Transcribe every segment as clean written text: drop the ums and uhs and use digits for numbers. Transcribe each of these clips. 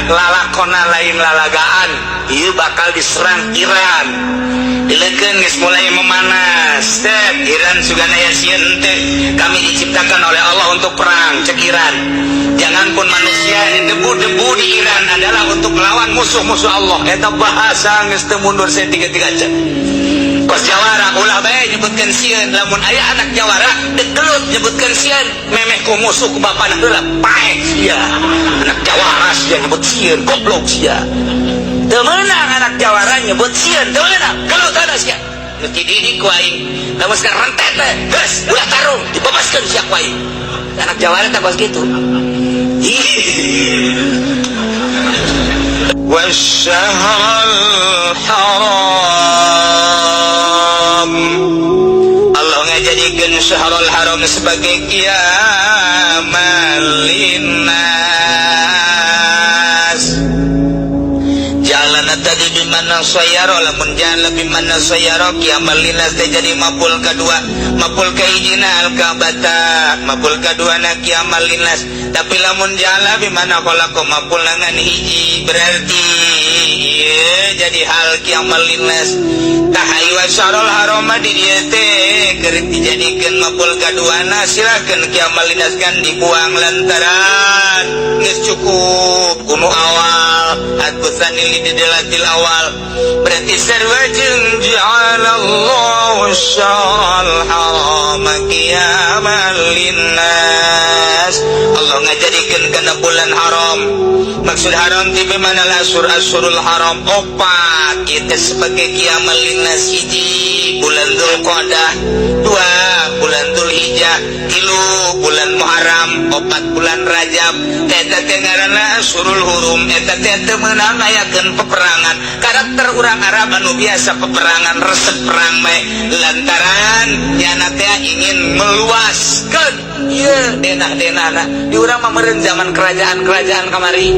Lalakona lain lalagaan, ieu bakal diserang Iran. Dilekeun geus mulai memanas. Tet, Iran sugana aya sieun teh. Kami diciptakan oleh Allah untuk perang, cek Iran. Jangan pun manusia, debu-debu di Iran adalah untuk melawan musuh-musuh Allah. Eta bahasa geus teu mundur saya tiga-tiga cek. Kos jawara ulah bae nyebutkeun sieun, lamun aya anak jawara dek gelut nyebutkeun sieun, memeh ku musuh ku bapana heula paeh sia. Anak jawara sia nyebut sieun, goblok sia. Teu meunang anak jawara nyebut sieun, teu meunang. Gelut ada sia. Nu dididik ku aing. Lamun sekarang rentet teh, geus ulah tarung, dibebaskeun sia ku aing. Anak jawara teh kos kitu. والشهر الحرام. Allah ngajadikeun syahrul haram sebagai qiyaman linnas. Jalan tadi bimana sayaro, lamun jalan bimana sayaro qiyaman linnas teh jadi maf'ul kedua. Maf'ul kahijina al ka'bata, maf'ul kadua na qiyaman linnas. Tapi lamun jala bimana khalaqa, maf'ul ngan hiji, berarti ieu jadi hal qiyaman linnas. Tah, wa syahrul haram di dieu teh keur dijadikeun maf'ul kaduana, silakeun qiyaman linnas kan dibuang lantaran geus cukup kuno awal atau sanili didelatil awal, berarti sarua jeung ja'alallahu syahrul haram qiyaman linnas. Allah ngajadikeun kana bulan haram, maksud haram ti mana asur asurul haram opat itu sebagai qiyaman linnas. Hiji bulan Dzulqa'dah, dua bulan Dzulhijjah, tilu bulan Muharram, opat bulan Rajab. Eta teh ngaranna asurul hurum. Eta teh teu meunang ngayakeun peperangan. Karakter urang Arab anu biasa peperangan, resep perang bae, lantaran nyana teh ingin meluaskeun ieu denah-denahna. Di urang mah meureun zaman kerajaan-kerajaan kamari,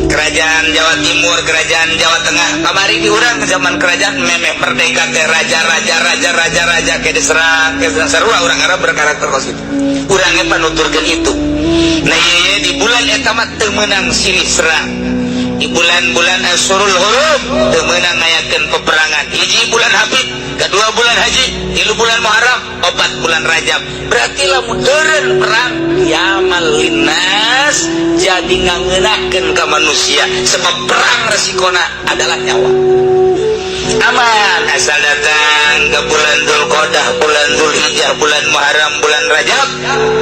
kerajaan Jawa Timur, kerajaan Jawa Tengah kamari. Di urang zaman kerajaan memeh merdeka teh raja-raja raja-raja raja kayak diserang, kayak diserang. Sarua urang Arab berkarakter kos kitu. Urangnya panuturkeun itu. Nah, ieu di bulan eta mah teu meunang silih serang. Di bulan-bulan Asyurul Hurum teu meunang ngayakeun peperangan. Hiji bulan Habib, kedua bulan Haji, tilu bulan Muharram, opat bulan Rajab. Berarti lamun eureun perang qiyamal linnas jadi ngangeunahkeun ka manusia, sebab perang resikona adalah nyawa. Aman asal datang ke bulan Dzulqa'dah, bulan Dzulhijjah, bulan Muharram, bulan Rajab,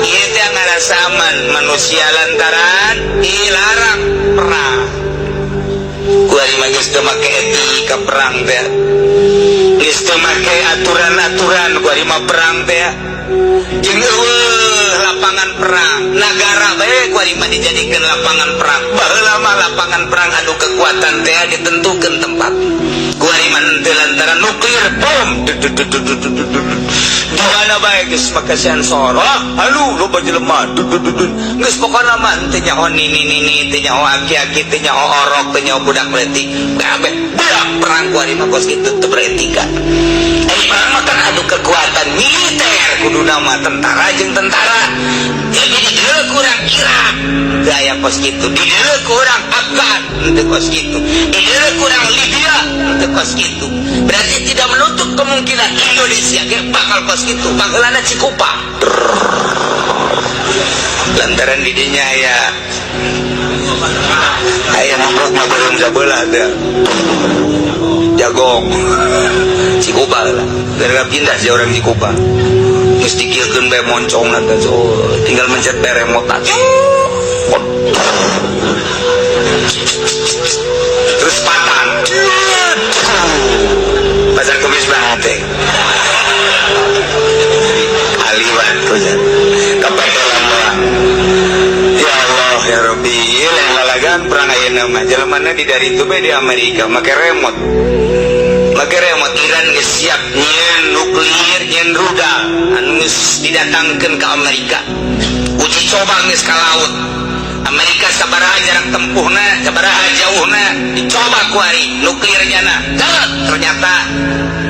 ieu teh ngarasa aman manusia lantaran dilarang perang. Kuari mah geus teu make etika perang teh, geus teu make aturan-aturan kuari mah perang teh. Jeung eueuh lapangan perang, nagara bae kuari mah dijadikeun lapangan perang. Baheula mah lapangan perang anu kekuatan teh ditentukeun tempat. Kuari mah henteu, lantaran nuklir bom di mana bae geus make sensor. Ah, halu loba jelema, geus pokona mah henteu nyaho nini-nini, teu nyaho aki-aki, teu nyaho orok, teu nyaho budak leutik, kabeh budak perang. Kuari mah kos kitu, teu beretika. Eh, perang mah kan adu kekuatan militer, kudu nama tentara jeung tentara. Jadi di dieu kurang Irak teu aya kos kitu, di dieu kurang Afgan henteu kos kitu, di dieu kurang Libya henteu kos kitu. Berarti tidak menutup kemungkinan Indonesia ge bakal kos kitu. Baheulana Cikupa, lantaran didinya aya aya nombrok mah belum sabelah teh jagong Cikupa lah. Gara pindah si orang Cikupa mesti kieukeun bae moncong nanti, so, tinggal mencet bae remote, terus patan pasar kemis banget teh aliwat kujan kapatolan doang. Ya Allah ya Rabbi, lain lalagan perang ayeuna mah. Jelemana di dari itu bae di Amerika make remote, make remote. Iran geus siap nyieun nuklir, nyieun rudal anu geus didatangkeun ke Amerika, uji coba geus ka laut Amerika sabaraha jarak tempuhna, sabaraha jauhna, dicoba kuari nuklirnya na. Ternyata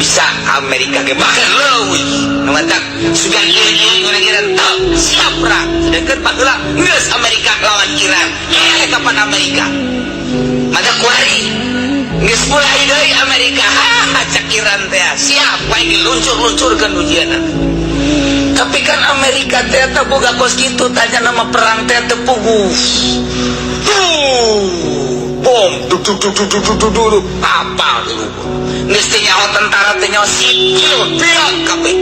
bisa Amerika ge bahkan leuwih. Nu matak sudah ieu orang Iran teu siap perang, sedangkan baheula geus Amerika lawan Iran, eh kapan Amerika. Mata kuari geus mulai deui Amerika, ha cak Iran teh siap bae diluncur-luncurkeun ujianna. Tapi kan Amerika teh teu boga kos kitu, tanya nama perang teh teu puguh. Tuh, bom du du du du du du du du apa dulu. Geus teh nyaho tentara teh nyaho sipil pilot kabeh.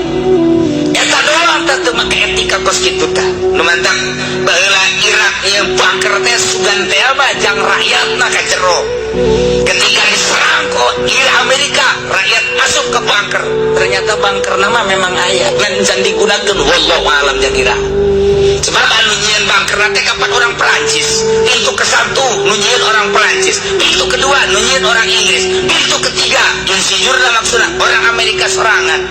Eta doang teh teu make etika kos kitu tah. Nu mantak baheula Irak ieu bunker teh sugan teh mah jang rakyatna ka jero. Ketika diserang kok Amerika, rakyat masuk ke bunker. Ternyata bunker nama memang aya ngan can digunakeun, wallahu alam jang ira. Sebab anu nyieun bunker teh kapan orang Perancis. Pintu ke satu nu nyieun orang Perancis, pintu kedua nu nyieun orang Inggris, pintu ketiga insinyurna maksudna orang Amerika sorangan,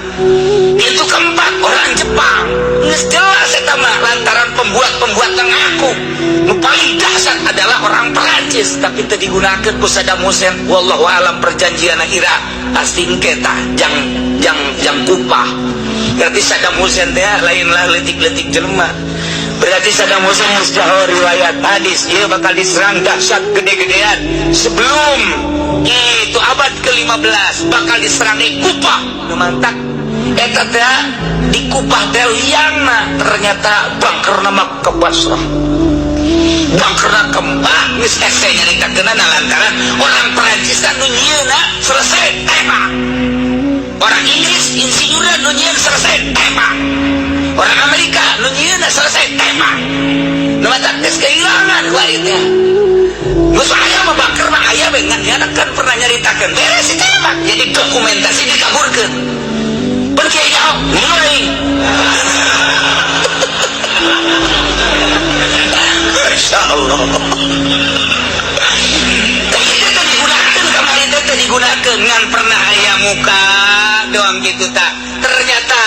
pintu keempat orang Jepang. Geus jelas eta mah lantaran pembuat-pembuat ngaku nu paling dahsyat adalah orang Perancis, tapi teu digunakeun ku Saddam Hussein. Wallahu alam perjanjian ira pasti engke tah jang jang jang kupah. Berarti Saddam Hussein teh lainlah leutik-leutik jelema. Berarti Saddam Hussein geus jauh riwayat hadis ieu bakal diserang dahsyat gede-gedean sebelum itu abad ke-15 bakal diserang di Kupah. Nu mantak eta teh di Kupah teh liangna ternyata bunker nama ke Basrah, bunkerna kembang geus hese nyaritakeunana lantaran orang Perancis nu nyieunna selesai tembak, orang Inggris insinyurna nu nyieun selesai tembak, orang Amerika nu nyieunna selesai tembak. Nu matak geus kehilangan kuari teh. Geus aya mah bunker mah aya we, ngan nyana kan pernah nyaritakeun beres ditembak, jadi dokumentasi dikaburkeun. Pun kiai nyaho mulai. Masya Allah. Tapi itu teh digunakeun kamari teh teh digunakeun ngan pernah aya muka doang gitu tak. Ternyata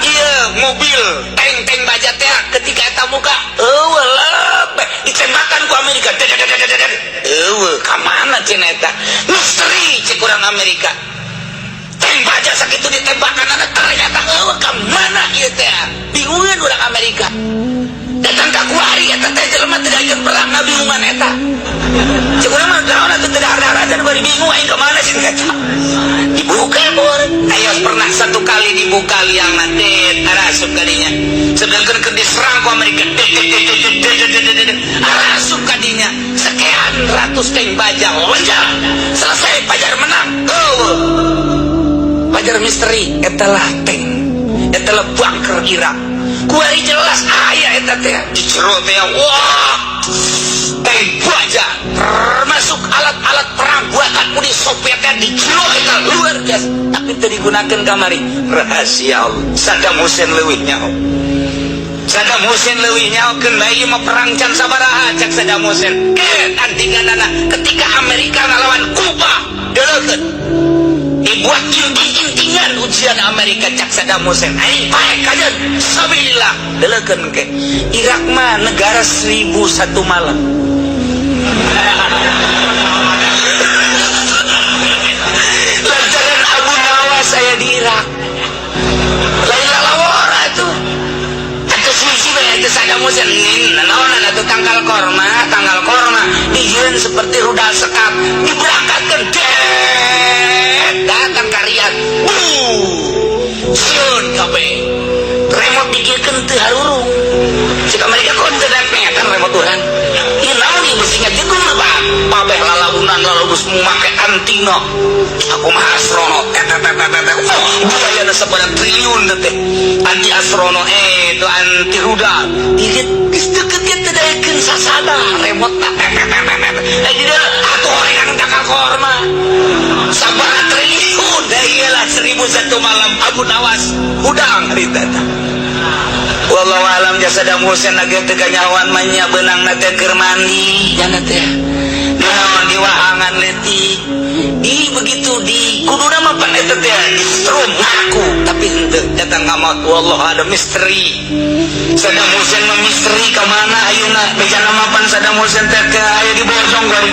iya mobil tank-tank baja teh ketika eta muka eueuh lebeh ditembakan ku Amerika. Eueuh ka mana cenah eta? Misteri cek urang Amerika. Tank baja sakitu ditembakan anak ternyata eueuh ka mana ieu teh? Bingungeun urang Amerika. Datang ka kuari eta teh jelema teu diajar perang ngabingungan eta. Cek urang mah naon atuh teu dahar-dahar bari bingung aing ka mana sih eta. Dibuka bor. Ayo pernah satu kali dibuka liang nanti arasup kadinya. Sedangkan keur diserang ku Amerika arasup kadinya sekian ratus tank baja lonjak. Selesai Pajar menang. Oh. Pajar misteri eta lah tank. Eta lah bunker Irak. Kuari jelas aya eta teh di jero teh wah tank baja termasuk alat-alat perang buatan Uni Soviet di jero eta luar biasa, tapi teu digunakeun kamari rahasia Allah. Saddam Hussein leuwih nyaho, Saddam Hussein leuwih nyahokeun bae mah perang can sabaraha cak Saddam Hussein ke antinganana ketika Amerika ngalawan Kuba deuleukeun dibuat inting-intingan ujian Amerika cak Saddam Hussein aing paek kajeun sabilillah deuleukeun ke Irak mah negara 1001 malam lantaran Abu Nawas aya di Irak lain lalawara tuh atuh suci bae atuh Saddam Hussein naonan atuh tangkal korma dijieun seperti rudal sekap diberangkatkeun datang ka Riyadh sieun kabeh remote dikirkeun teu harurung cek Amerika kon teu meter remote urang ieu naon ieu beusi ngajegur Pak pabeh lalaunan lalu geus make antina aku mah astronot eta eta eta oh biayana sabaraha triliun teh anti astronot itu anti rudal dilihat geus deukeut ge teu daekeun sasada remote na eh di dieu atuh hoream tangkal korma sabaraha triliun da iyalah 1001 malam Abu Nawas hudang harita teh. Wallahu alam Saddam Hussein lagi teu kanyahoan mah nya beunangna teh keur mandi nya teh naon di wahangan leutik di begitu di kuduna mah pan eta teh distrum ngaku tapi henteu datang ka maut. Wallahu ada misteri Saddam Hussein mah misteri ka mana ayeuna bejana mah pan Saddam Hussein teh ke aya di bojong bari.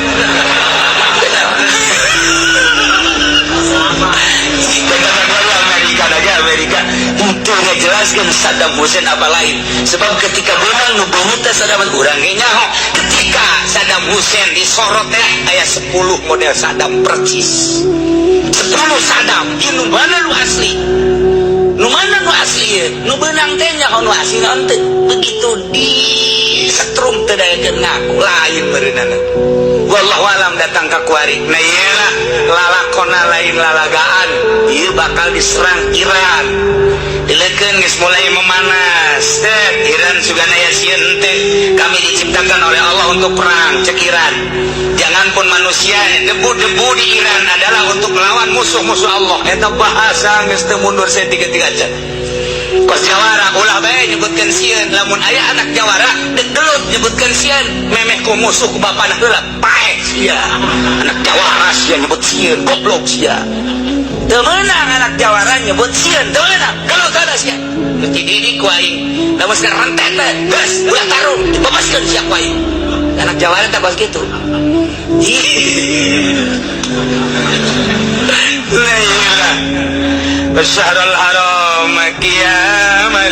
Amerika aja Amerika itu ngejelaskan Saddam Hussein apa lain sebab ketika benang nu beungeut teh Saddam urang ge nyaho ketika Saddam Hussein disorot teh aya 10 model Saddam percis, 10 Saddam. Ieu nu mana nu asli, nu mana nu asli ieu? Nu beunang teh nyaho nu asli naon teu. Begitu di setrum teu daekeun ngaku lain meureunana. Wallahu alam datang ka kuari. Nah, ieu lah lalakona, lain lalagaan. Ieu bakal diserang Iran. Dilekeun geus mulai memanas. Tet, Iran sugana ya sieun teh. Kami diciptakan oleh Allah untuk perang, cek Iran. Jangan pun manusia, debu-debu di Iran adalah untuk melawan musuh-musuh Allah. Eta bahasa geus teu mundur saeutik-eutik aja. Kos jawara ulah bae nyebutkeun sieun. Lamun aya anak jawara dek gelut nyebutkeun sieun, memeh ku musuh ku bapana heula, paeh sia. Anak jawara sia nyebut sieun, goblok sia. Teu meunang anak jawara nyebut sieun, teu meunang. Gelut ada sia. Geus dididik ku aing. Lamun sekarang rentet teh, geus ulah tarung, dibebaskeun sia ku aing. Anak jawara teh kos kitu. La ilaha. الشهر الحرام قياما.